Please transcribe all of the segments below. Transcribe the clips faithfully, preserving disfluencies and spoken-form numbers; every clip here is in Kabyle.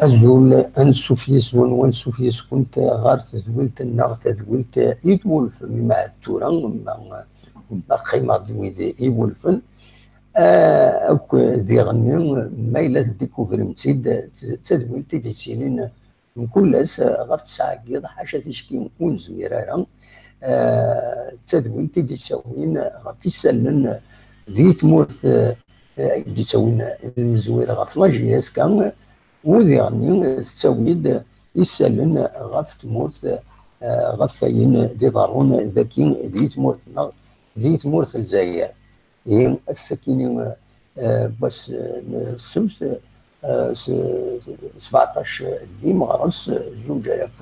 Azul, ansuf yes-wen, wansuf yes-kent ɣer tedwilt-nneɣ, tadwilt i twulfem, imɛad tura, ma, ma qqimeɣ d wid i iwulfen. Ah, akk diɣenni, ma yella teddikuvrim-tt-id, d tadwilt i d-yettilin mkul ass ɣef ttesɛa n yiḍ, ḥaca ticki ur nezmir ara. Ah, d tadwilt i d-yettawin ɣef isallen di tmurt, ah, i d-yettawin lemzwir ɣef la J S K, u diɣenni tettawi-d isallen ɣef tmurt, ah, ɣef wayen d-iḍerrun dagi di tmurt-nneɣ, di tmurt n Lezzayer. Ihi ass-akini, eh, n wass, eh, n ssebt, eh, s-, sbeɛṭac di meɣres, zuǧ alaf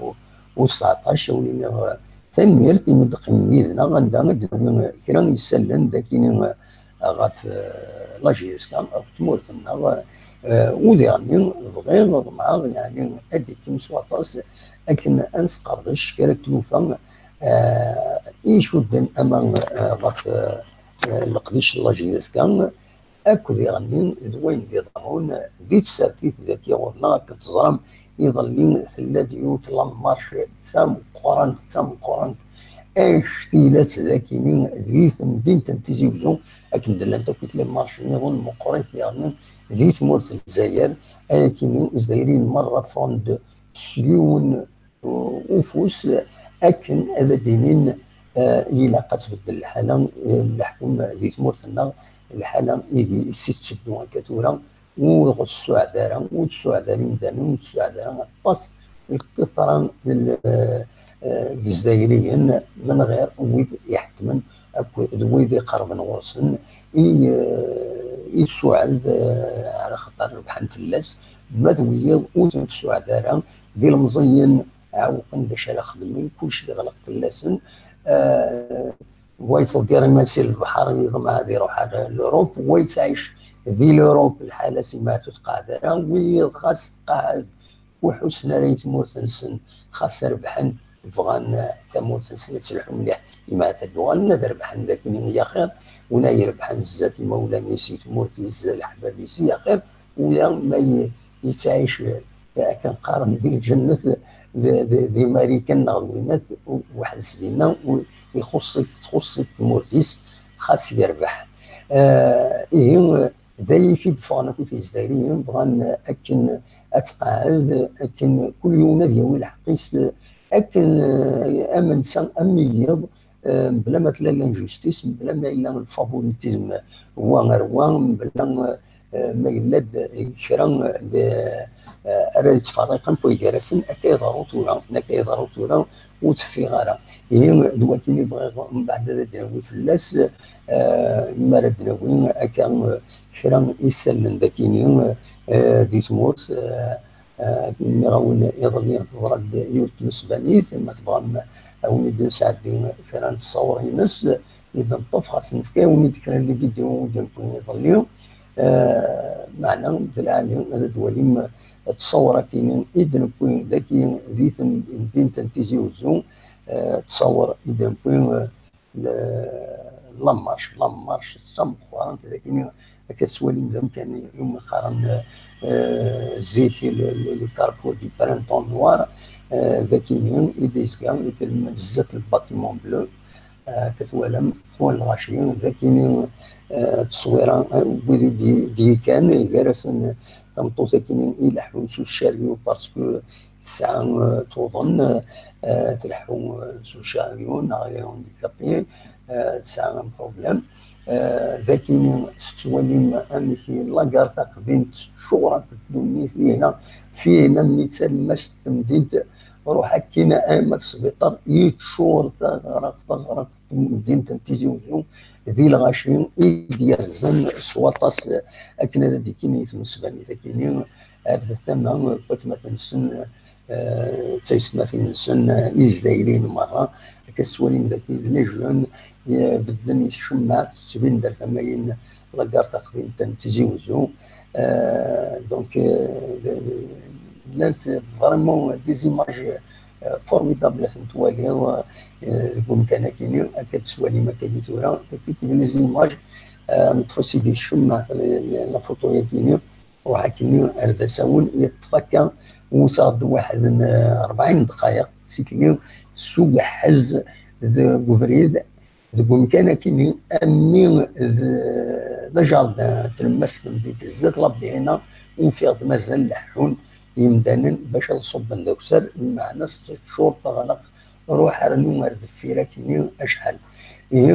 u sbeɛṭac, a wen-iniɣ, eh, tanemmirt imi d-teqqimem yid-neɣ, anda i d-nawi kra n yisallen d akini, eh, ɣef, eh, la J S K akked tmurt-nneɣ, eh, u diɣenni bɣiɣ, ḍemɛeɣ, yeɛni ad d-ikkim s waṭas akken ad nesqerdec kra n tlufa, eh, i icudden ama, eh, ɣef, eh, eh, leqdic n la J S K, akk diɣenni d wayen d-iḍerrun di tsertit dagi ɣur-neɣ. Akken teẓram, iḍelli tella-d yiwet la marche d tameqqrant, d tameqqrant, actilat dagini di temdint n Tizi Uzzu, akken d-llant akkit les marches nniḍen meqqrit diɣenni di tmurt n Lezzayer, ayakini Izzayriyen merra ffɣen-d s yiwen ufus, akken ad d-inin, eh, ilaq ad tbeddel lḥala, eh, n leḥkem di tmurt-nneɣ, lḥala ideg i tetteddu akka tura, ur ɣ-tessuɛed ara, ur tessuɛed ara imdanen, ur tessuɛed ara aṭas n lkiṭra n, eh, eh, n Yizzayriyen, min ɣir wid iḥekmen akked wid iqerben ɣur-sen, i, eh, i tsuɛed, eh, ɛla xaṭer rebḥen fell-as, ma d wiyiḍ ur ten-tessuɛed ara, d ilemẓiyen ɛewqen d acu ara xedmen, kullec yeɣleq fell-asen. Eh, wa yettḍeggir iman-is si lebḥer, yeḍmeɛ ad iruḥ ar l'Europe, wa yettɛic di l'Europe, lḥala-s imɛad ur tqeɛɛed ara, wiyiḍ xas tqeɛɛed ur ḥussen ara i tmurt-nsen, xas rebḥen, bɣan tamurt-nsen ad telḥu mliḥ, imɛad ad d-uɣalen ad rebḥen, d akken i axir, win ay irebḥen zdat imawlan-is, i tmurt-is, leḥbab-is, i axir, ula ma ye-, yettɛic, eh, akken qqaren di lǧennet, d, d, di Marikan neɣ d winat, u-, weḥd-s dinna, u-, ixuṣṣ-it, txuṣṣ-it tmurt-is, xas yerbeḥ. Eh, ihi, d aya i d-ffɣen akk Izzayriyen, bɣan akken ad tqeɛɛed, akken kul yiwen ad yawi lḥeqq-is, akken, eh, am netta, am wiyiḍ, eh, mebla ma tella l'injustice, mebla ma yella le favoritisme wa ar wa, mebla, eh, ma yella-d kra d, eh, ara yettferriqen akk gar-asen, akka iḍerru tura, akka iḍerru tura, ur teffiɣ ara. Ihi, d wakken i bɣiɣ mbeɛd ad d-nawi fell-as, eh, mi ara d-nawi akka, eh, kra n yisallen d akini, eh, di tmurt, eh, eh, akken nniɣ-awen iḍelli, teḍra-d yiwet n tmesbanit, ma tebɣam a wen-id-nesɛeddi kra n tṣawṛa-ines i d-neṭṭef, xas nefka-awen-id kra n les vidéos i d-newwi iḍelli, eh, meɛna d lɛali ad d-twalim ttṣawṛa-kini i d-newwi dagi di temdint n Tizi Uzzu, eh, ttṣawṛ i d-newwi, eh, la marche, la marche d tameqqrant, d akini akka tettwalim d amkan i umi qqaren, eh, zik le, le, le carrefour du printemps noir, eh, d akini i d-yezga, i telmed zdat le bâtiment bleu, eh, akka twalam, xwan lɣaci, d akini, eh, ttṣwira, eh, wid i d-, d-yekkan, gar-asen tameṭṭut akini ileḥḥun s ucaryu, parce que tesɛa, eh, tuḍen, eh, tleḥḥu, eh, s ucaryu neɣ les handicapés, eh, tesɛa un problème. Eh, d akini tettwalim amek la gare taqdimt teččur akk ddunit, sihna, sihna mi d talemmast n temdint, ruḥ akkin arma d sbiṭar, yeččur taɣraqt, taɣraqt n temdint n Tizi Uzzu, di lɣaci i d-yerzan s waṭas, akken ad d-ikini tmesbanit akini ar tama n watmaten-nsen, eh, d taysetmatin-nsen, eh, Izzayriyen merra. Akka tettwalim dagi d les jeunes, eh, bedden i tcemmaɛt, tettbin-d ar tama-in la gare taqdimt n Tizi Uzzu. Eh, donc, eh, llant vraiment des images, eh, formidables ad tent-twaliḍ, eh, deg umkan-akini, akka tettwalim akkagi tura, akkagi les images, eh, neṭṭef-as-id i tcemmaɛt la, la, la photo-yakini. ruḥ akkenni ar d asawen, yeṭṭef akka, wwteɣ-d waḥed n rebɛin dqayeq, tikli s ugeḥḥez deg ubrid, deg umkan akkenni, ammi d, d ajardin n tlemmast n temdint zdat Labihina, ufiɣ-d mazal leḥḥun yimdanen bac ad ṣubben d akessar, lmeɛna teččur teɣleq, ruḥ rnu ar deffir akkenni acḥal. Ihi,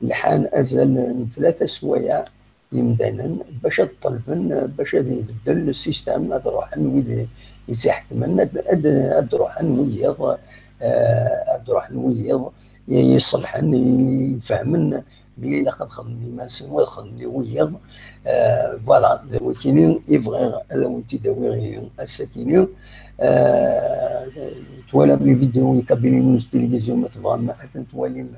lḥan azal n tlata swayeɛ yimdanen bac ad ṭelben, bac ad ibeddel le système, ad ruḥen wid i tt-iḥekmen, ad, ad, ad ruḥen wiyiḍ, eh, ad ruḥen wiyiḍ i, iṣelḥen, i ifehmen belli ilaq ad xedmen iman-nsen, wa ad xedmen i wiyiḍ. Eh, voilà, d wikini i bɣiɣ ad awen-t-id-awiɣ i ass-akini. Eh, twalam les vidéos i Kabylie News Télévision, ma tebɣam ad tent-twalim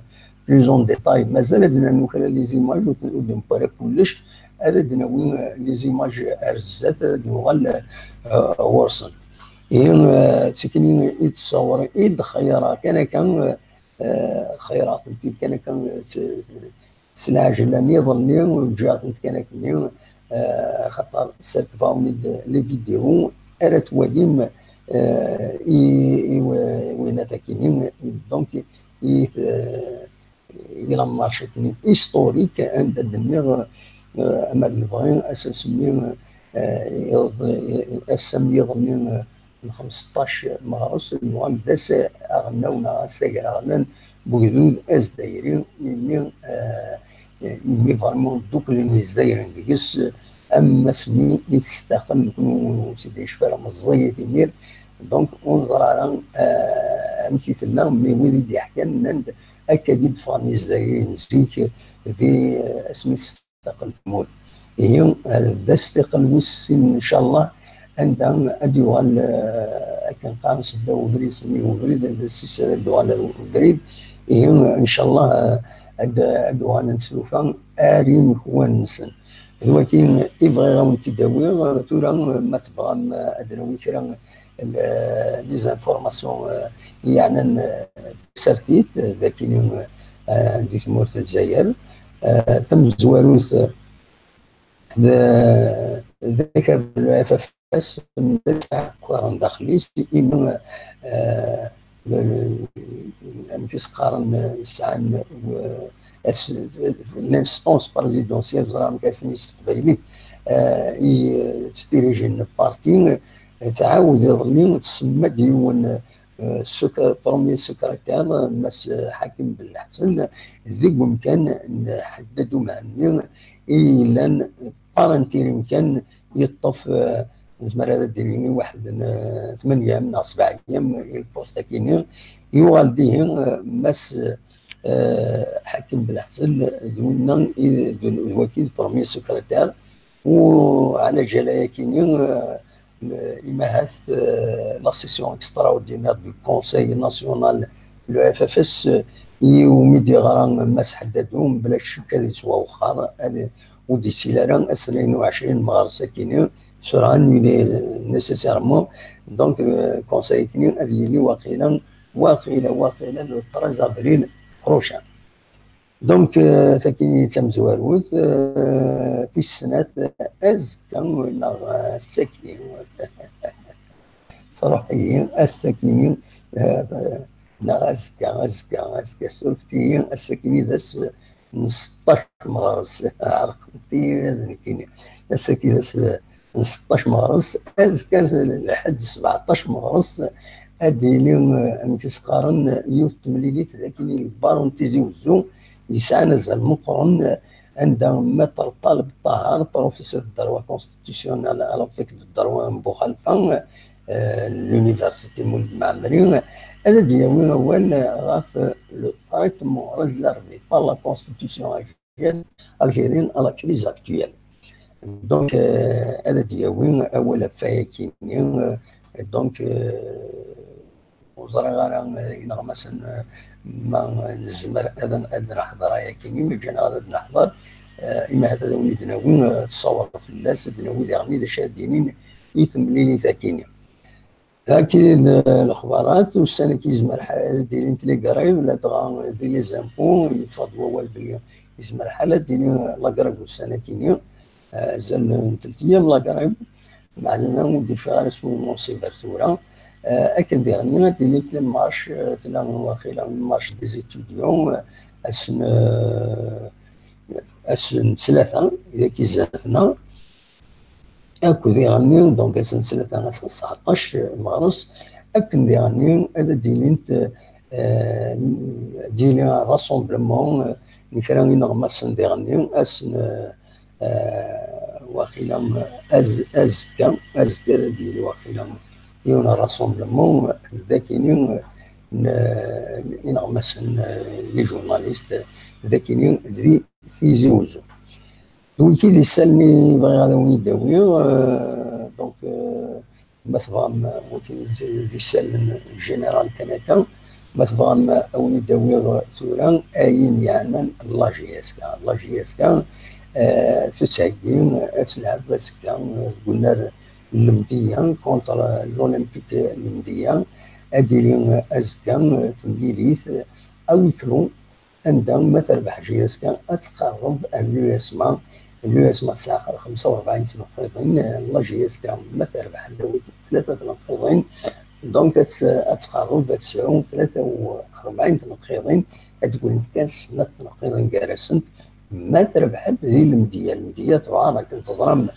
plus en détail. Mazal ad d-nernu kra les images, ur d-, ur d-newwi ara kullec. Ad d-nawi, eh, les images ar zdat, ad d-nuɣal, eh, ɣur-sent. Ihi, eh, d tikni i d-tessawreḍ, i d-xeyyreɣ kan akka, eh, xeyyreɣ-tent-id kan akka, eh, s, s lɛejla n yiḍelli, ǧǧiɣ-tent kan akkenni, eh, axaṭer serkbeɣ-awen-id les vidéos ara twalim, eh, i, i, i winat akkenni, i, donc, i, eh, i la marche akkenni historique, anda d-nniɣ, eh, ama d lebɣi, ass-a semmi, eh, iḍ-, ass-a n yiḍelli, eh, n xemseṭṭac meɣres, yuɣal d ass aɣelnaw neɣ ass agraɣlan n ugdud azdayri, imi, eh, imi vraiment dduklen Izdayren deg-s, am asmi i testaxel, nekni ur s-id-yecfi ara meẓẓiyit imir, donc ur neẓri ara, eh, amek i tella, mais wid i d-yeḥkan nnan-d akka i d-ffɣen Izdayriyen zik di, eh, asmi testaxel tmurt. Ihi, eh, d ass tiqel wis sin, ncallah, anda ad d-yuɣal, eh, akken qqaren seddaw ubrid, semmi ubrid, d ass-is ad d-uɣal ar ubrid. Ihi, ncallah, eh, ad, ad d-uɣalent tlufa ar imekwan-nsen. D wagi i bɣiɣ ad awen-t-id-awiɣ. Tura, ma tebɣam ad d-nawi kra n les informations, eh, yeɛnan, eh, tasertit, eh, dagi, eh, di tmurt n Lezzayer. Eh, tamezwarut, eh, d, d akabar n le F F S, mazal sɛan aqwaren daxel-is, imi, eh, amek i s-qqaren, sɛan, eh, as-, l'instance présidentielle, ẓriɣ amek asen-is s teqbaylit, eh, i ttdirijin parti, eh, tɛawed iḍelli tsemma-d yiwen, eh, sec-, premier secrétaire, Mass Ḥakim Belleḥsen, deg umkan n Ḥaddad Umhenni i yellan par intérim kan, yeṭṭef, eh, nezmer ad d-nini waḥed n, eh, tmenya neɣ sebɛa ayyam i lpust-akini. Yuɣal dihi, eh, Mass, eh, Ḥakim Belḥsen, d winna i d, d waki d premier secrétaire. U ɛla jalay-akini, eh, imahat, eh, la session extraordinaire du Conseil national, le F F S, eh, iwumi d-yeɣra Mass Ḥaddadu, mebla ccek ad yettwawexxer, ad, ur d-yessil ara ass n ɛecrin meɣres akini, sera annulé nécessairement. Donc, le Conseil akini ad yili waqila, waqila, waqila le treize avril prochain. Donc, euh, takini d tamezwarut, euh, tis snat, azekka neɣ ass-akini. Truḥ-iyi ass-akini, euh, neɣ azekka, azekka, azekka, surfet-iyi, ass-akini d ass n seṭṭac meɣres, ɛerqent-iyi ad nekkini. Ass-agi d ass n seṭṭac meɣres, azekka d lḥedd sebɛeṭṭac meɣres, ad d-yili, eh, amek i s-qqaren, yiwet n temlilit d akini n lbaṛun n Tizi Wezzu, yesɛan azal meqqren, anda Maître Ṭaleb Ṭaher, professeur de droit constitutionnel à la faculté de droit n Buxalfa, eh, l'université Mulud Mɛemmri, ad d-yawi awal ɣef le traitement réservé par la constitution algérienne à la crise actuelle. Donc, euh, ad d-yawi awal ɣef wayakini, euh, donc, euh, ur ẓriɣ ara, euh, ineɣmasen, euh, ma nezmer ad, ad neḥḍer ayakini, ma ǧǧan-aɣ ad neḥḍer, euh, imi ahat ad awen-id-nawi, euh, ad nessawal fell-as, ad d-nawi diɣen d acu ara d-inin i temlilit-akini. Dagi d lexbarat, ussan-agi yezmer ḥal ad d-ilint les grèves, ladɣa di les impôts, yeffeɣ-d wawal belli yezmer ḥal ad d-tili la grève ussan-agi-nni. azal n tlata ayyam la grève, meɛna ur d-ifiɣ ara s win n usiber tura. Eh, akken diɣenni ad d-tili la marche, eh, tella waqila la marche des étudiants, eh, ass n, eh, ass n ttlata, dagi zdat-neɣ, akked diɣenni, donc ass n ttlata, ass n tseɛṭac, eh, meɣres, akken diɣenni ad d-ilint, eh, d-yili rassemblement, eh, n kra ineɣmasen diɣenni, ass n, eh, eh, waqila az-, azekka, azekka ad d-yili waqila yiwen n rassemblement, d akini n, n ineɣmasen, eh, les journalistes, d akini di Tizi Uzzu. D wiki d isallen i bɣiɣ ad awen-id-awiɣ, eh, donc, eh, ma tebɣam, eh, wiki d isallen général kan akka, ma tebɣam, eh, ad awen-id-awiɣ tura ayen yeɛnan la J S K. La J S K, eh, tettheggi, eh, ad telɛeb azekka, eh, deg unnar n Lemdeyya contre l'Olympique Lemdeyya. Ad d-tili, eh, azekka, eh, temlilit, eh, à huis clos, anda ma terbeḥ J S K ad tqerreb ar l'U S M A. L'U S M A tesɛa xemsa u rebɛin tneqqiḍin, eh, la J S K ma terbeḥ ad d-tawi tlata tneqqiḍin. Donc ad tt-, ad tqerreb ad tesɛu tlata u rebɛin tneqqiḍin, ad d-ggrint kan snat tneqqiḍin gar-asent. Ma terbeḥ-d di Lemdeyya, Lemdeyya tuɛer akken teẓram,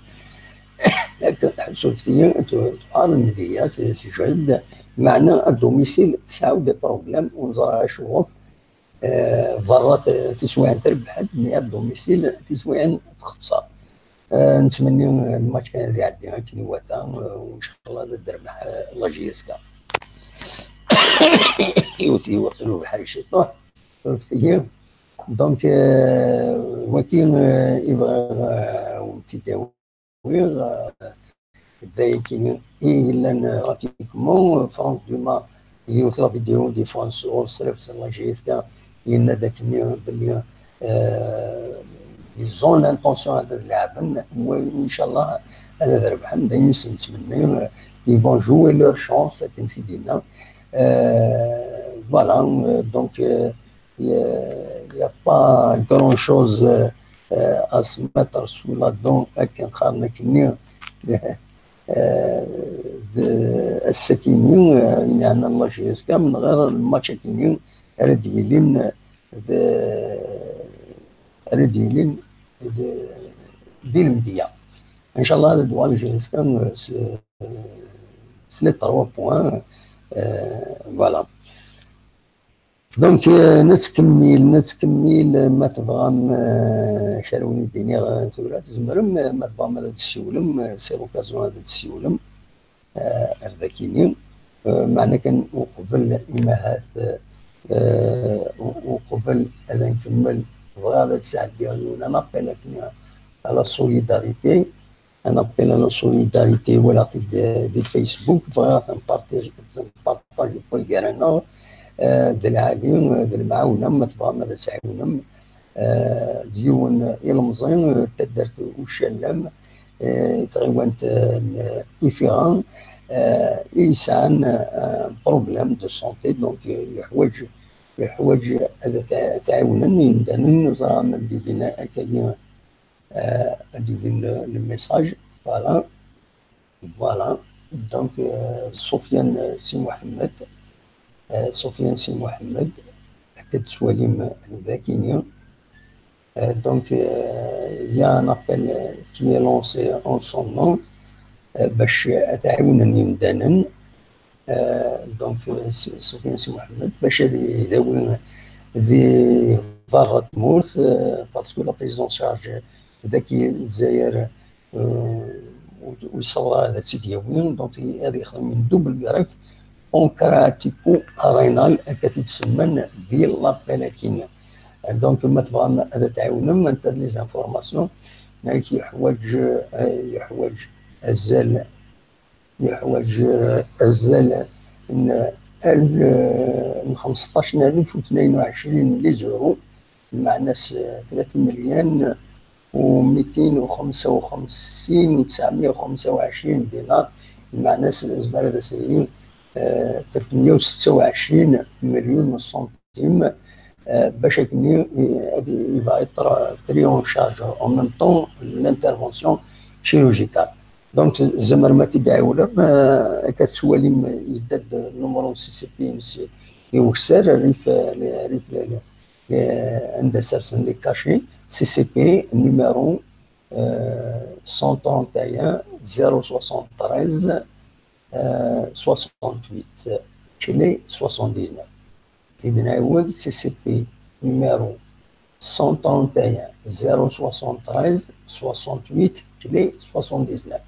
akken ḥbes ufti, tuɛer Lemdeyya, tejhed, meɛna à domicile tesɛa des problèmes, ur neẓri acuɣef. Eh, berra t-, tiswiɛin terbeḥ-d, mais à domicile tiswiɛin txeṣṣer. Eh, nettmenni, eh, lmatch kan ad iɛeddi akken iwata, eh, u ncallah ad d-terbeḥ, eh, la J S K. Yiwet i waqil ubeḥri ciṭuḥ, surfet-iyi. Donc, eh, waki, eh, i bɣiɣ, eh, ad wen-t-id-awiɣ, eh, d ayakini i yellan, eh, pratiquement, eh, Franck Dumas, yiwet la vidéo di France ɣur-s, la J S K, yenna-d akken belli, eh, ils ont l'intention ad, ad leɛben, wa, inchallah ad, ad rebḥen, d ayen i sen-nettmenni, eh, ils vont jouer leur chance, akken i d-yenna. Eh, voilà, eh, donc, eh, il y a, il y a pas grand chose, eh, eh, à se mettre sous la dent, akken qqaren akkenni, eh, d-, ass-akini, eh, ayen yeɛnan la J S K, menɣir lmatch akini ara d-yilin, eh, d-, ara d-yilin d-, di Lemdeyya. Inchallah ad d-tuɣal J S K s, s les trois points, eh, voilà. Donc, eh, nettkemmil, nettkemmil, eh, ma tebɣam, eh, kra win i d-iniɣ, eh, tura, tzemrem, eh, ma tebɣam ad d-tessiwlem, eh, c'est l'occasion ad d-tessiwlem, eh, ar dakini. Eh, meɛna kan uqbel imahat, eh, u-, uqbel ad nkemmel, bɣiɣ ad d-sɛeddiɣ yiwen un appel akken à la solidarité. Un appel à la solidarité, voilà, di, di Facebook, bɣiɣ ad npartaj, npartaj wway gar-aneɣ, eh, d lɛali, eh, d lemɛawna, ma tebɣam ad as-tɛiwnem, eh, d yiwen ilemẓi, eh, taddart Ucallam, eh, tɣiwant, eh, n Ifiɣa, eh, i yesɛan, eh, un problème de santé, donc, eh, yeḥwaǧ, yeḥwaǧ ad t-, tɛiwnen imdanen, ẓran ad d-ibin akkagi, euh, ad d-ibin le, le message. Voilà. Voilà. Donc, euh, Sofiane, euh, Si Mohamed. Euh, Sofiane Si Mohamed. Akka d-tettwalim dakini. Euh, donc, euh, il y a un appel, euh, qui est lancé en son nom. Euh, باش ad ɛiwnen imdanen. Euh, donc, euh, S-, Sofiane Si Mohamed, باش ad idawi di berra tmurt, euh, parce que la prise en charge dagi Lezzayer, euh, ur, ur yessaweḍ ara ad tt-id-yawi, donc ad yexdem une double greffe pancréatico-rénale, akka i t-id-semman di l'appel akini. Donc, ma tebɣam ad tɛiwnem, anta d les informations, nekk yeḥwaǧ, euh, yeḥwaǧ azal yeḥwaǧ, eh, azal n al-, n xemseṭṭac alef u tnayen u ɛecrin les euros, lmeɛna-s, eh, tlata imelyan u mitin u xemsa u xemsin u tesɛemya u xemsa u ɛecrin dinar, lmeɛna-s nezmer ad as-nini, eh, tretmya u setta u ɛecrin milyun n ṣṣentim. Euh, bac akken i, i, ad i-, il va être pris en charge en même temps l'intervention chirurgicale. Donc, tzemrem ad t-id-tɛiwnem, euh, akka tettwalim yedda-d numéro n C C P-ines i ukessar, rrif, rrif, rrif, anda sersen les cachets, C C P numéro, euh, cent trente et un zéro soixante-treize, euh, soixante-huit, clé soixante-dix-neuf. T D N A C C P numéro cent trente et un zéro soixante-treize soixante-huit clé soixante-dix-neuf.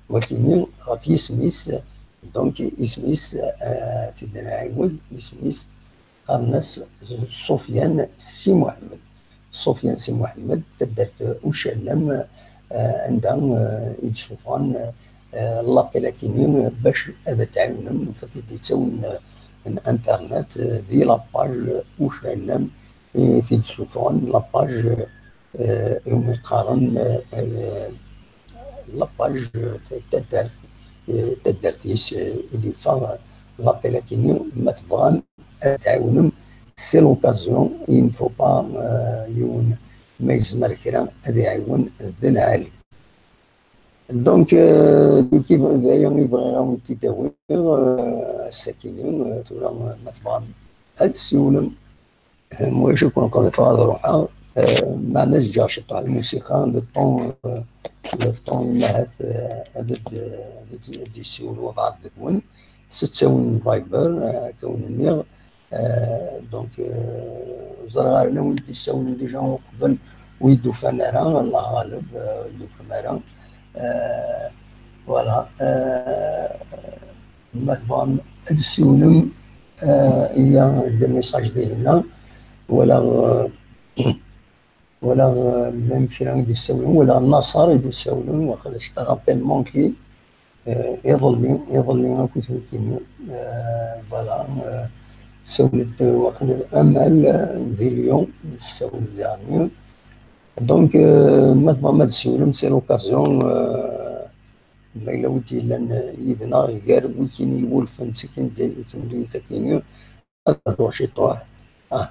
Wakini, ɣef yisem-is, donc, isem-is, euh, T D N A, isem-is qqaren-as Sofiane Si Mohamed. Sofiane Si Mohamed, taddart Ucallam, euh, anda, euh, i d-ssufɣen, euh, l'appel akini, euh, bac ad t-tɛiwnem, fati d-yettawin, euh, n internet, euh, di la page Ucallam, i t-id-ssufɣen, la page, euh, iwumi qqaren, euh, euh, la page, euh, taddart, euh, taddart-is, euh, i d-yeffeɣ, euh, l'appel akini, ma tebɣam ad tɛiwnem, c'est l'occasion, il ne faut pas, euh, yiwen ma yezmer kra ad iɛiwen d lɛali. Donc, euh, d aya i bɣiɣ ad wen-t-id-awiɣ, euh, ass-akini, euh, tura, euh, ma tebɣam ad tessiwlem, euh, ma ulac ad ken-qedfeɣ ad ruḥeɣ, euh, meɛna ad ǧǧeɣ ciṭuḥ lmusiqa, le temps, euh, le temps ma ahat, euh, ad d-, ad d-, ad d-yessiwel wabɛaḍ deg-wen, s ttawin n Viber, euh, akka wen-nniɣ, Euh, donc, euh, ẓriɣ ara wid d-issawlen déjà uqbel, wid d-ufan ara, Allah ɣaleb, euh, wid d-ufan ara. Euh, voilà. Euh, ma tebɣam ad tessiwlem, euh, il y a des messages dihin-a, wala, euh, wala, euh, llan kra i d-issawlen, wala Naṣer i d-issawlen, waqila c'est un appel manqué. Euh, iḍelli, iḍelli akk i tmekkin-nni. Euh, voilà, euh, sawlet, euh, waqila d Amal, euh, di Lyon, sawlet diɣenni. Donc, euh, ma tebɣam ad tessiwlem, c'est l'occasion, euh, ma yella wid yellan, euh, yid-neɣ, gar wid i iwulfen d tikkin-, d-, i temlilit akkin-nni, ad rzuɣ ciṭuḥ. Ah,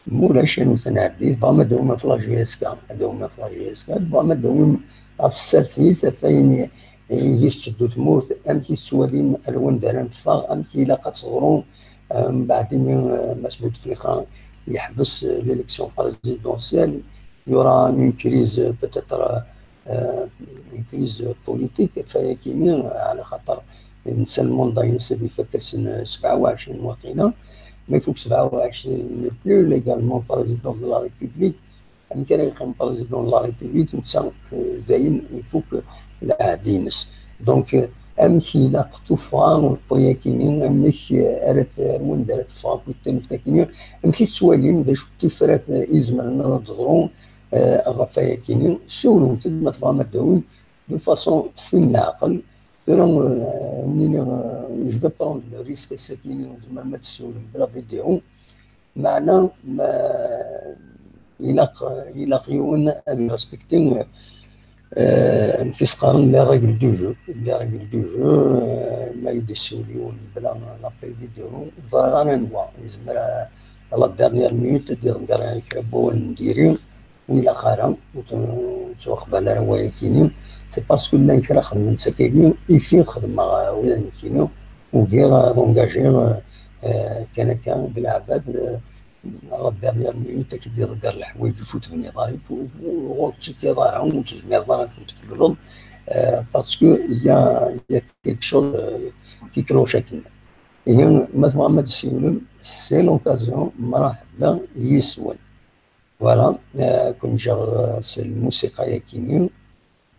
ma ulac, ad nɛeddi. Tebɣam ad d-tawim ɣef la J S K, ad d-tawim ɣef la J S K, tebɣam ad d-tawim ɣef tsertit, ɣef wayen i, i tetteddu tmurt, amek i tettwalim ar wanda ara neffeɣ, amek i ilaq ad teḍru, euh, mbeɛd imi, euh, Mass Bouteflika yeḥbes, euh, l'élection présidentielle, il y aura une crise, euh, peut-être, euh, euh, une crise politique, ɣef wayakini, ɛla xaṭer netta lmanda-ines ad ifak ass n sebɛa u ɛecrin waqila, ma ifuk sebɛa u ɛecrin n'est plus légalement président de la République, amek ara yeqqim président de la République, netta, euh, dayen ifuk lɛehd-ines. Donc, euh, amek ilaq tuffɣa n wayakini, amek, euh, ara t-, ar wanda ara teffeɣ akk taluft akini, amek i tettwalim, d acu n tifrat, euh, izemren ad d-teḍru, euh, ɣef wayakini, siwlemt-d ma tebɣam ad d-tawim de façon s tin n leɛqel. Tura, euh, wen-iniɣ, euh, je vais prendre le risque, ass-akini tzemrem ad tessiwlem bla vidéo. Meɛna, ma ilaq, ilaq yiwen ad irespecti, euh, amek i s-qqaren, les règles du jeu. Les règles du jeu, euh, ma i d-yessiwel yiwen bla l'appel vidéo, ur ẓriɣ ara anwa. Yezmer, euh, à la dernière minute ad d-iḍegger kra n wawal n diri, ur ilaq ara, ur t-, ur ttwaxbal ara wayakini. C'est parce que llan kra xedmen-tt akkagi, ifi xedmeɣ, euh, wayakini, ugiɣ ad engagiɣ, euh, euh, kan akka d leɛbad, euh, à la dernière minute, ad k-id-iḍegger leḥwayeǧ, ur tebniḍ ara, ur, ur, ur ɣur-k ara, ur tezmireḍ ara ad ten-tqebleḍ, euh, parce que il y a, il y a quelque chose, euh, qui cloche akken. Ihi, ma tebɣam ad tessiwlem, c'est l'occasion, mṛaḥba yis-wen. Voilà, euh, kun ǧǧeɣ, euh, s lmusiqa-yakini,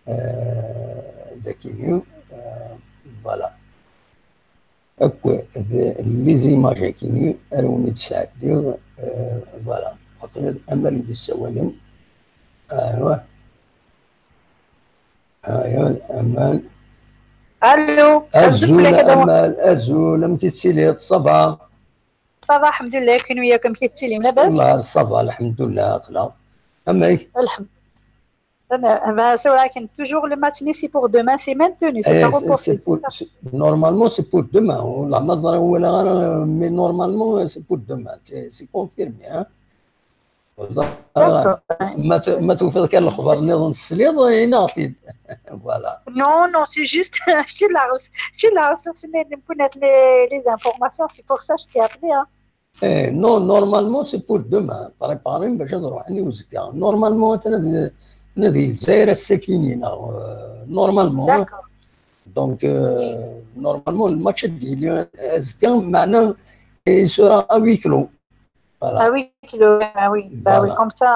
euh, dakini, euh, voilà. Akk d les images akini ara wen-id-sɛeddiɣ, euh, voilà. Waqila d Amal i d-issawalen. Aywa. Aywa, Amal. Allô. Azul a Amal, azul, amek i tettiliḍ? Ça va? Ça va, alḥemdulillah, kunwi yakk amek i tettilim, labas? Wallah, ça va, alḥemdulillah, aql-aɣ. Amek? Alḥem-, Toujours le match-nni, c'est pour demain, c'est maintenu, c'est pas reporté. Normalement, c'est pour demain. Mais normalement, c'est pour demain. C'est confirmé. Hein. Ma tufiḍ kan lexbar nniḍen tesliḍ, ini-aɣ-t-id. Voilà. Non, non, c'est juste, je suis là, je suis là, sur les informations, c'est pour ça que je t'ai appelé. Hein. Eh, non, normalement, c'est pour demain. Préparer, باش نروح ني وزكا. Normalement, نادي الجزائر السكينين. Normalement. Donc, normalement, le match est زكا, معناه, il sera à huis clos. Voilà. Ah oui, le, ah oui. Bah oui, comme ça,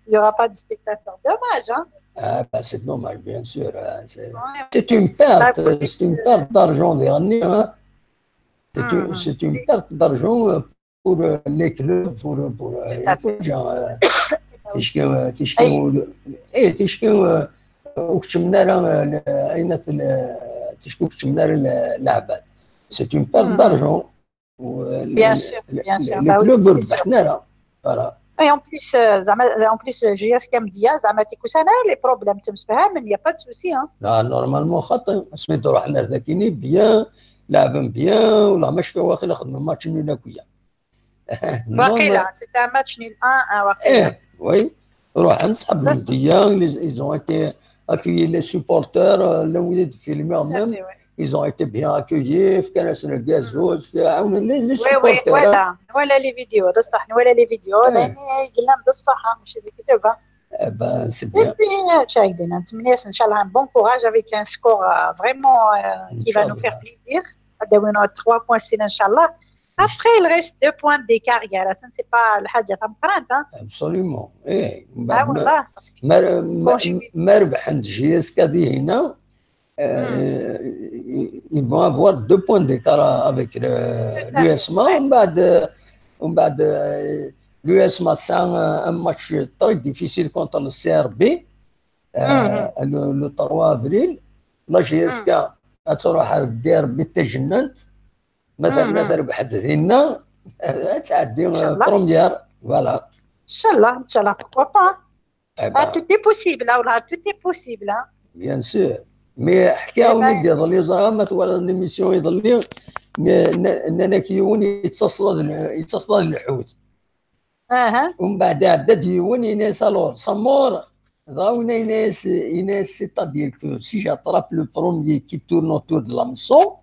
il n'y aura pas de spectateurs. Dommage, hein. Ah, bah, c'est dommage, bien sûr. C'est une perte, c'est une perte d'argent dernier. Hein. C'est une, une perte d'argent pour les clubs, pour, pour les gens. تشكي تشكي ايه تشكي وكتشمنا راه عينات تشكي وكتشمنا راه العباد. C'est une perte d'argent. Bien sûr, bien sûr. Les clubs ربحنا راه. Voilà. Et en plus, euh, en plus, J S K M D A, زعما تيكون سنة les problèmes تمسفهمن, il n'y a pas de souci, hein. لا, normalement خاطي, سميتو رحنا لذاكيني bien, لعبن bien, ولا مش في واخي خدمة match nul هكويا. واقيلا, c'est un match nul un un واقيلا. ايه, oui. روح نصحاب المدية, ils ont été accueillis, les supporters, les ولاد في المير même. Ils ont été bien accueillis, في كان الغازوز, في عاون les, les supporters. Voilà, voilà les vidéos, بصح, voilà les vidéos. راني قلنا بصح, ماشي زي كذا. Eh ben, c'est bien. Et puis, شاهدين, نتمنى إن شاء الله un bon courage avec un score vraiment qui va nous faire plaisir. غادي يعطيونا trois points سينا إن شاء الله. Après, il reste deux points d'écart, يا راسن, c'est pas الحاجة تاع مقرانت, hein. Absolument. ايه. Ah, voilà. ما ربحن J S K D هنا. Ils vont avoir deux points d'écart avec l'U S M A. ومن بعد, ومن بعد, l'U S M A تسعى un match très difficile contre le C R B. Le trois avril. La J S K تروح دير بالتجننت. مثلا تربح دينا, تعدي première. Voilà. إن شاء الله, إن شاء الله, pourquoi pas. Ah, tout est possible, là, tout est possible, hein. Bien sûr. Mais حكاو ندي ظلي زعما ما توالد l'émission يظلي, إن أنا كيون يتصل, يتصل الحوت. ومن بعد عدد يون يناس alors Samor, غاونا يناس, يناس, c'est-à-dire que si j'attrape le premier qui tourne autour de l'hameçon,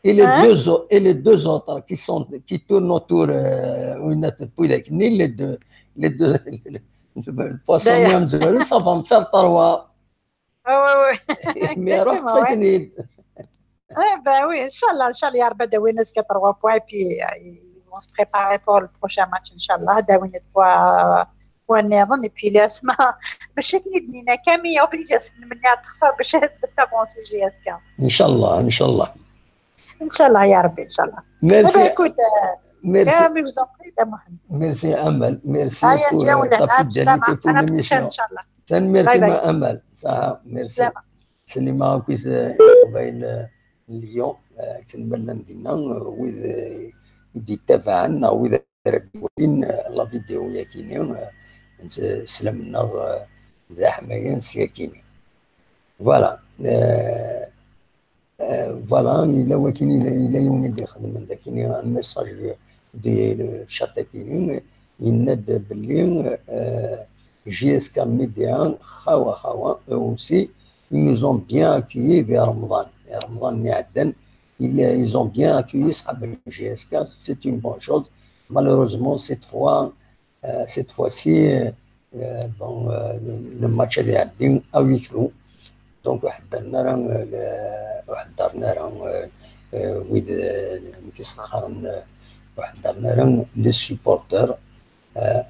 et les deux autres, et les deux autres qui sont, qui tournent autour, وين تبوي داك النيل, les deux, les deux, le poisson, ça va me faire trois. Ah ouais, ouais. Mais رحت خيتني. Eh ben oui, إن شاء الله, إن شاء الله يا رب داوينا زكا trois points, et puis ils vont se préparer pour le prochain match إن شاء الله, داوينا trois points نظن, et puis l'U S M A باش تني دنينا كامي obligé من تخسر باش تافونسي J S K. إن شاء الله, إن شاء الله. إن شاء الله يا ربي, إن شاء الله. Merci. Écoute, merci. Mais vous en prie, Mohamed. Merci Amel, merci pour ta fidélité pour l'émission. إن شاء الله. Tanemmirt-im a Amel. Saha, merci. Selima akkit Iqbayel n Lyon, akken ma llan dinna, wid i d-yettabaɛen neɣ wid ara d-iwalin la vidéo-yagi-nni, sslam-nneɣ d aḥmayan s yakini. Voilà. Voilà, yella wakin, yella yiwen i d-ixedmen dakini un message di le chat akini, yenna-d belli J S K Média, xawa xawa, eux aussi, ils nous ont bien accueillis di Remḍan. Di Remḍan-nni iɛeddan, ils ont bien accueilli ṣḥab J S K, c'est une bonne chose. Malheureusement, cette fois, cette fois-ci, bon, le match ad iɛeddi à huis clos. Donc ur ḥeddren ara, ur ḥeddren ara wid, amek i s-qqaren, ur ḥeddren ara les supporters,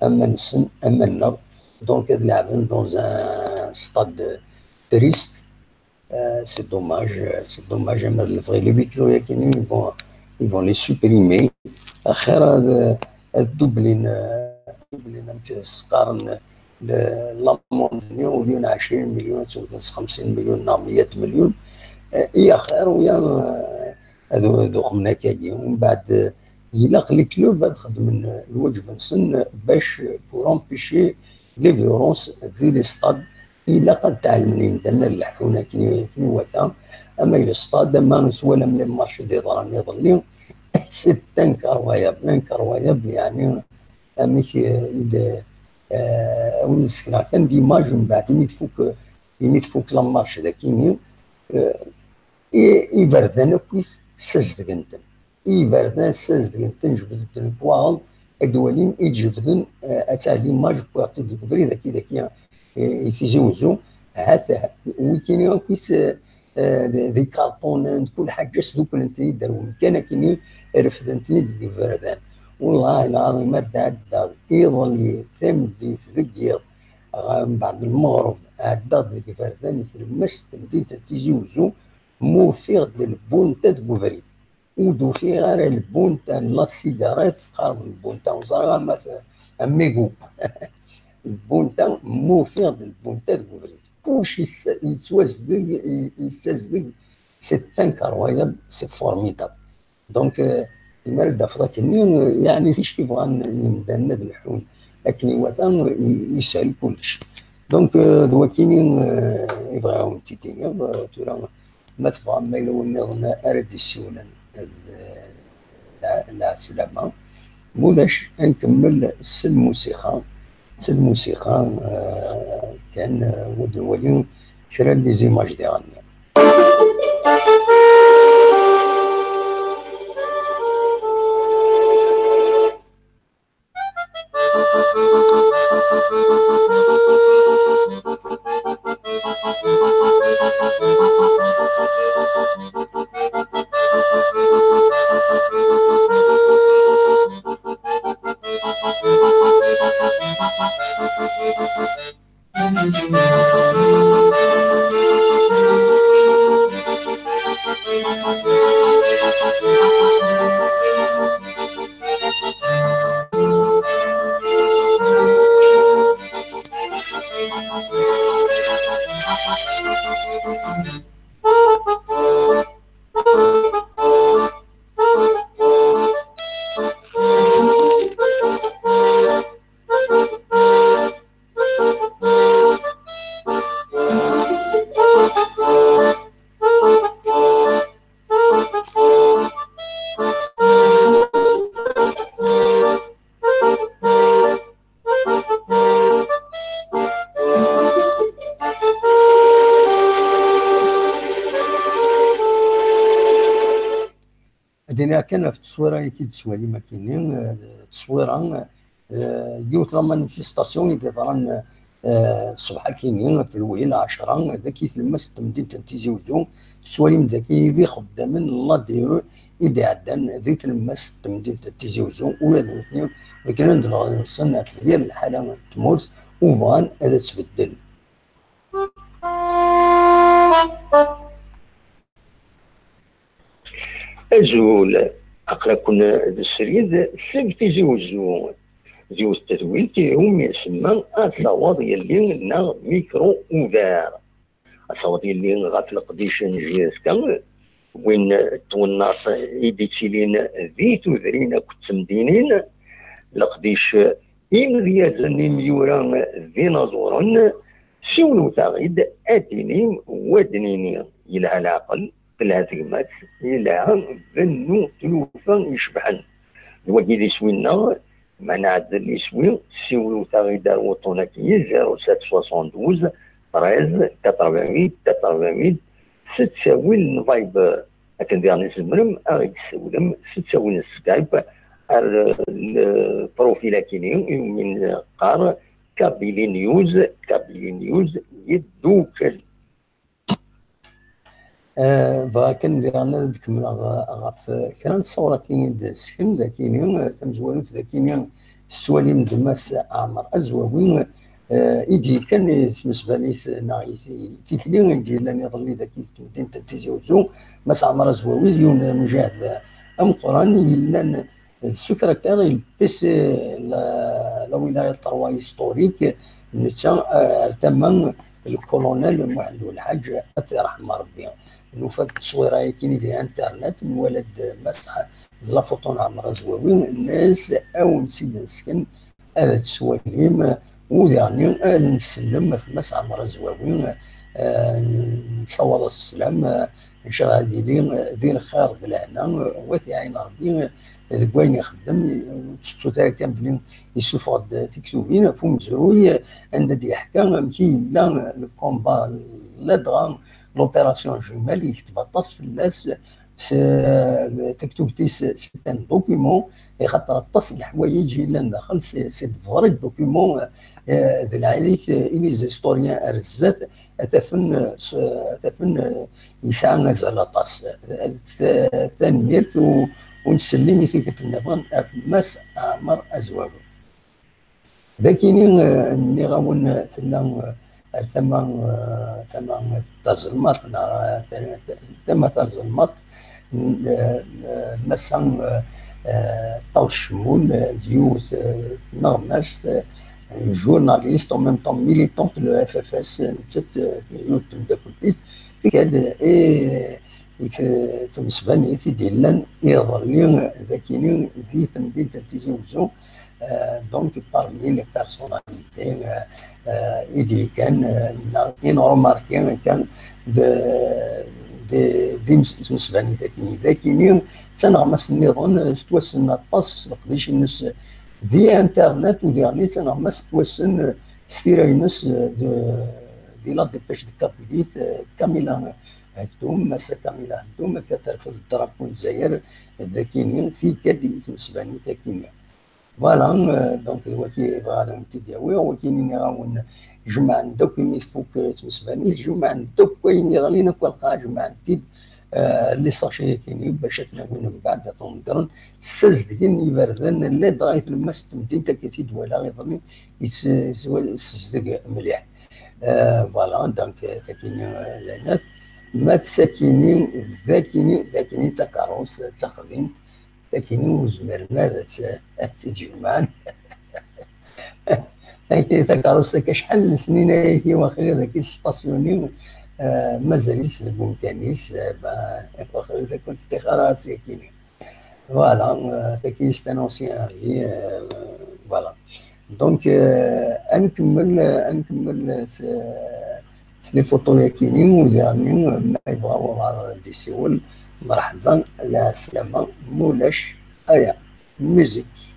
ama nsen ama nneɣ. Donc ad leɛben dans un stade triste. C'est dommage, c'est dommage, amer lebɣi les huis clos yakini, ils vont, ils vont les supprimer. Axir ad, ad dublin, ad dublin, amek s-qqaren, l'amende-nni, au lieu n ɛecrin million, ad tt-wten s xemsin million neɣ meyya million. I axir, u ya ad, ad uxmen akkagi. Umbeɛd, ilaq les clubs ad xedmen lwaǧeb-nsen bac pour empêcher les violences di les stades. ilaq ad tɛelmen imdanen ad leḥḥun akken i, akken iwata, ama i lestad, ama twalam les matchs i d-yeḍran iḍelli, c'est incroyable, incroyable, yeɛni, amek, eh, i d, eh, awen-d-sekneɣ kan d image, mbeɛd imi tfuk, imi tfuk la marche d akini, eh, i-, iberdan akk i ssazedgen-ten. Iberdan ssazedgen-ten, jebden-d lekwaɣeḍ, ad walim i d-jebden, eh, ad tali image, wwiɣ-tt-id deg ubrid, aki, daki, eh, i Tizi Wezzu, ahat, wikini akk is, eh, d, d ikarṭunen, d kul ḥaǧa sduklen-ten-id ar wemkan akini, refden-ten-id deg iberdan. Wellah lɛaḍim, ar d-ɛeddaɣ iḍelli, tameddit, deg yiḍ, ɣ-, mbeɛd lmeɣreb, ɛeddaɣ deg iberdan n tlemmast n temdint n Tizi Wezzu, ma ufiɣ-d lbunta deg ubrid. Ur d-ufiɣ ara lbunta n la cigarette, qqaren lbunta, ur ẓriɣ ama t-, amigo. Lbunta, ma ufiɣ-d lbunta deg ubrid. Kullec yess-, yettwazdeg, y-, yessazdeg, c'est incroyable, c'est formidable. Donc, euh, imi ara d-tafeḍ akkenni, euh, yeɛni ticki bɣan yimdanen ad lḥun akken iwata, euh, i-, yeshel kullec. Donc, euh, d wakini, euh, i bɣiɣ ad wen-t-id-iniɣ, euh, tura ma tebɣam ma yella win nniḍen ara d-issiwlen, euh, la, la slama. Ma ulac, ad nkemmel s lmusiqa, s lmusiqa, euh, kan, euh, ad nwali kra n les images diɣen. Ad iniɣ kan ɣef tteswira i t-id-teswalim akini, eh, tteswira, eh, yiwet la manifestation i d-iḍran, eh, ṣṣbeḥ akini, ɣef lwil ɛecra, daki tlemmast n temdint n Tizi Wezzu, tettwalim daki d ixeddamen n l'A D E i d-iɛeddan di tlemmast n temdint n Tizi Wezzu, ula d nutni, akken ad d-leɣden-nsen ɣef yal lḥala n tmurt, u bɣan ad tt-tbeddel. Azul, aql-aken d srid seg Tizi Wezzu. Yiwet n tedwilt iwumi isemma Ad taweḍ yelli neɣ Mikro Ugar. Ad taweḍ yelli ɣef leqdic n J F K, win n twennaḍt i d-ittilin di tudrin akked temdinin, leqdic imedyazen, imyura d inaẓuren, siwlewt-aɣ-id ad d-inim, wa d-nini, yelha leɛqel, telha tegmat, yelha bennu tlufa icebḥen. D wagi d iswi-nneɣ, ma nɛeddel iswi, siwlewt-aɣ-id ar wuṭṭun-agi, zéro sept soixante-douze treize quatre-vingt-huit quatre-vingt-huit, s ttawil n Viber. Akken diɣen i tzemrem ad ɣ-d-tessiwlem s ttawil n Skype ar lprofil akini iwumi neqqar Kabylie News, Kabylie News yeddukel. Eh, bɣiɣ kan diɣen ad d-kemmleɣ, eh, ɣef, eh, kra n tṣawratin i d-tesken dakini, eh, tamezwarut dakini tettwalim-d Mass Ɛmer Azwawi, eh, i d-yekkan i tmesbanit neɣ i t-, i tikli i d-yellan iḍelli daki di temdint n Tizi Wezzu. Mass Ɛmer Azwawi d yiwen n umjahed ameqqran yellan d secrétaire i le P C, la, la wilaya n Terwa historique, netta, eh, ar tama n lkulunel Muḥend Ulḥaǧ, ad t-yerḥem Rebbi. Nufa-d tteswira-agi di internet, nwala-d Mass, d la photo n Ɛmer Azwawi, nnes ad wen-tt-id-nesken, ad tt-twalim, U diɣenni, eh, nsellem ɣef Mass Ɛmer Azwawi, eh, nessawaḍ-as sslam, eh, ncreɛ ad yili, eh, di lxir d lehna, eh, u ad t-iɛin Rebbi, eh, deg wayen ixeddem, eh, ur ttettut ara kan belli yessufeɣ-d tiktubin ɣef umezruy, eh, anda d-yeḥka amek i yella, eh, le combat, ladɣa l'opération Jumelle, yekteb aṭas fell-as, s-, taktubt-is, c'est un document, axaṭer aṭas n leḥwayeǧ yellan daxel, c'est, c'est de vrais documents, eh, d lɛali-k, eh, i les historiens ar zdat, ad t-afen, eh, s-, ad t-afen, eh, yesɛa azal aṭas. Eh, t-, tanemmirt u, u nsellem i tikkelt nniḍen ɣef Mass Ɛmer Azwawi. Dagini, eh, nniɣ-awen, eh, tella, eh, ar tama, eh, tama tazelmaḍt, neɣ, eh, ta-, ta-, tama tazelmaḍt, n, eh, eh, Massa, eh, eh, Ṭawes Cemmul, eh, d yiwet, eh, tneɣmast, eh, journaliste, en même temps militante de F F S, eh, nettat, eh, yiwet n tmeddakelt-is, tkad, eh, i t-, tmesbanit i d-yellan iḍelli dagini di temdint n Tizi Wezzu, euh, donc parmi les personnalités, euh, euh, i d-yekkan, euh, neɣ i nremarki kan d, d, d imes-, tmesbanit-agi. Dagini d taneɣmast nniḍen, euh, tettwassen aṭas s leqdic-nnes di internet, u diɣenni d taneɣmast tettwassen, euh, s tira-ines, euh, de, di La Dépêche de Kabylie, euh, Camilla Heddum, Massa Camilla Heddum, akka terfed drapeau n Lezzayer, dagini, tika-d i tmesbanit akini. Voilà, euh, donc, waki bɣiɣ ad awen-t-id-awiɣ, waki nniɣ-awen, jemɛen-d akk imi tfuk, euh, tmesbanit, jemɛen-d akk ayen yeɣlin akk lqaɛ, jemɛen-t-id, euh, les sachets akini, bac ad ten-awin mbeɛd, ad ten-ḍeggren, ssazedgen iberdan, ladɣa i tlemmast n temdint, akka i t-id-walaɣ iḍelli, yess-, yessazedeg mliḥ. Euh, voilà, donc, euh, takini, euh, lɛinat. Ma d sakini, d akini, d akini d takeṛṛust, d taqdimt. Takini ur zmiren ara ad tt-, ad tt-id-jemɛen. Takini takeṛṛust akka acḥal n lesnin ayagi, waqila dagi s sṭasyuni, euh, mazal-itt deg umkan-is, euh, ba, waqila ur teṭṭix ara ad s-yakini. Voilà, euh, tagi c'est un ancien avis, euh, voilà. Donc, euh, ad nkemmel, ad nkemmel s, s les photos yakini, u diɣenni, euh, ma yebɣa wallah ad d-isiwel, merḥba, lɛeslama, mulac, aya, musique.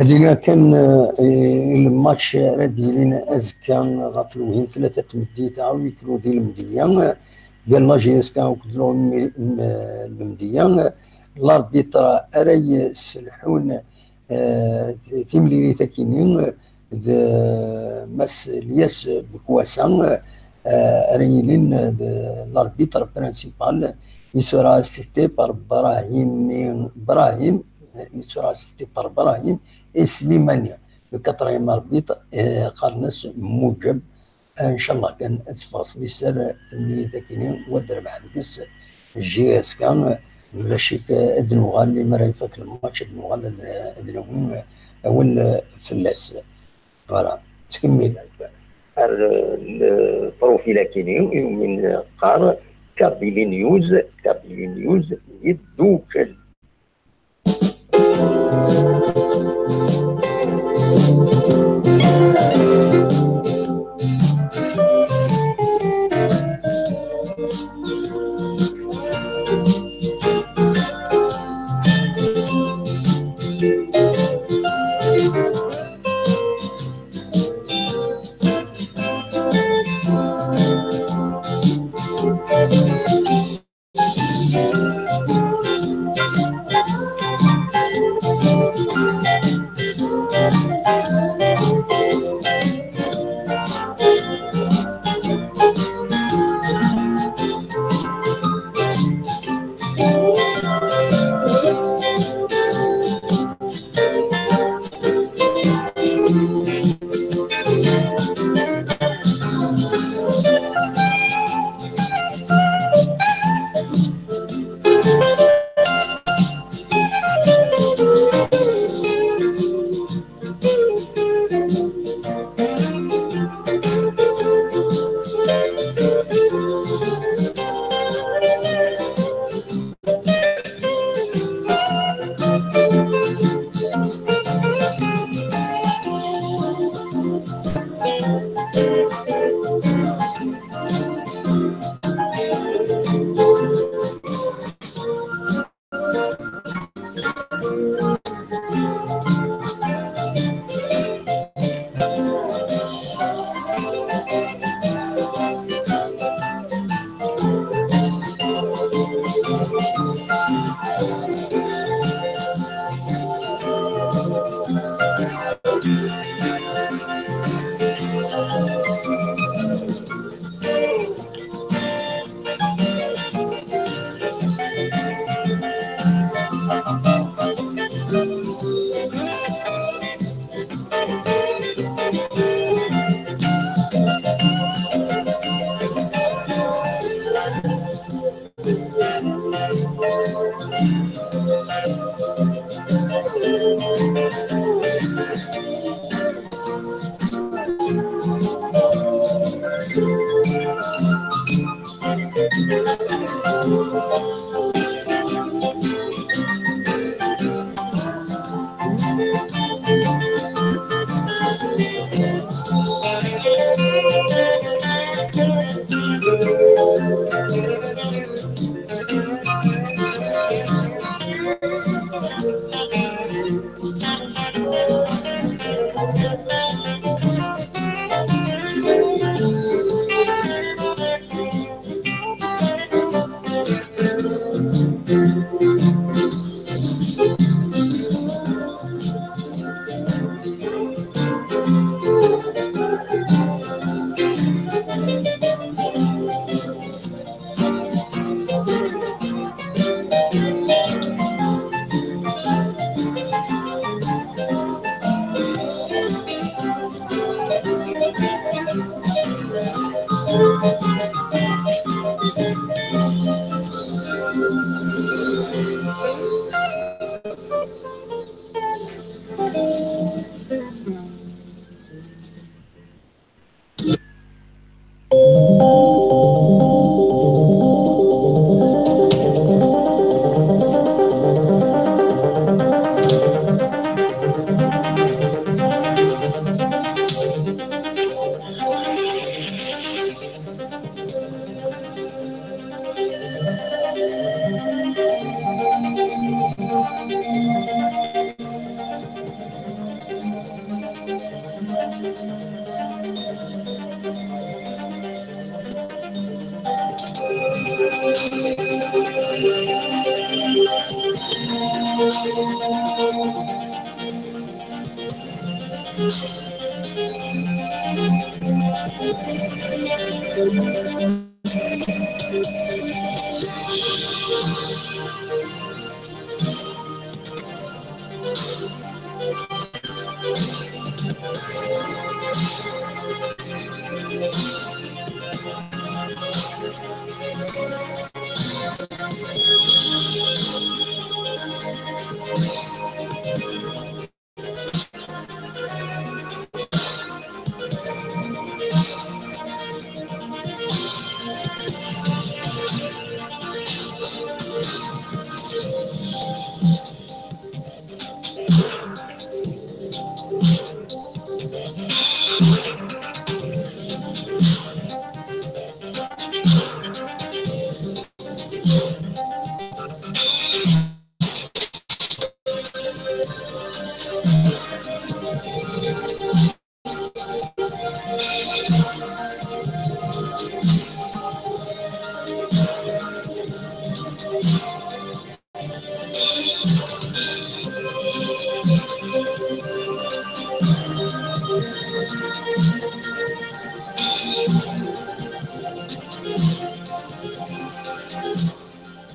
Ad iniɣ kan, eh, i, i lmatch ara d-yilin azekka ɣef lewhi n tlata n tmeddit, ɣer wiklu di Lemdeyya, eh, gar la J S K akked l'O M, eh, Lemdeyya, eh, l'arbitre ara yesselḥun, eh, timlilit akini, eh, d Mass Lyas Bekwasa, eh, ara yilin d l'arbitre principal. Il sera assisté par Brahim, Brahim, il sera assisté par Brahim et Slimani. Le quatrième arbitre, eh, qqaren-as Mujab. Ncallah kan ad teffeɣ s liser temlilit akini, wa ad d-terbeḥ deg-s J S K. Mlacik ad d-nuɣal, imi ara ifak lmatch ad d-nuɣal ad, ad d-nawi awal fell-as. Voilà, ttkemmil. Ar, eh, le profil akini, iwumi neqqar Kabylie News, Kabylie News, yeddukel.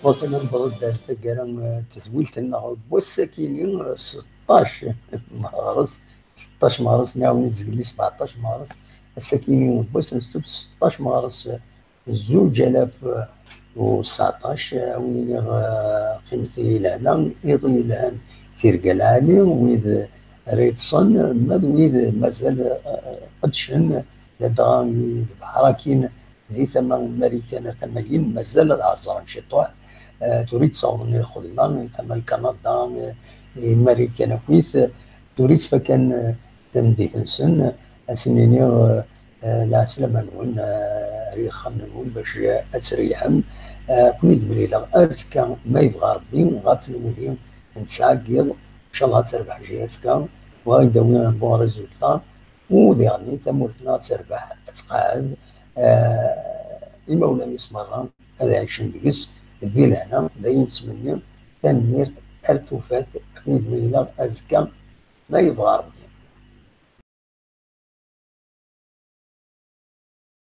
Waqila newweḍ-d ar taggara, eh, n tedwilt-nneɣ n wass-akini, eh, seṭṭac meɣres, seṭṭac meɣres, nniɣ-awen-id zgelli sbeɛṭac meɣres, ass-akini n wass n ssubt seṭṭac meɣres, eh, zuǧ alaf u seɛṭac, eh, a wen-iniɣ, eh, qqimet i lehna, iḍ yelhan, tirga lɛali, wid ara yeṭṭsen, ma d wid mazal, eh, qeddcen, ladɣa i lebḥer akkin, di tama n Marikan ar tama-yin, mazal ad ɛeẓren ciṭuḥ, eh, tura i d-ssawḍen i lxedma, tama n Kanada, eh, i Marikan akkit, tura i ttfakan, eh, tameddit-nsen, ad sen-iniɣ, eh, eh, lɛeslama-nwen, eh, ar yixxamen-nwen bac, eh, ad treyḥem. Eh, ad ken-id-mlileɣ azekka, ma yebɣa Rebbi, ɣef tnewwin n tesɛa n yiḍ, ncallah ad terbeḥ Jazka, wa i d-awi bu résultat, u diɣen tamurt-nneɣ ad terbeḥ, ad tqeɛɛed, eh, imawlan-is merra ad ɛicen deg-s di lehna, d ayen nettmenni. Tanemmirt, ar tufat, ad ken-id-mlileɣ azekka, ma yebɣa Rebbi.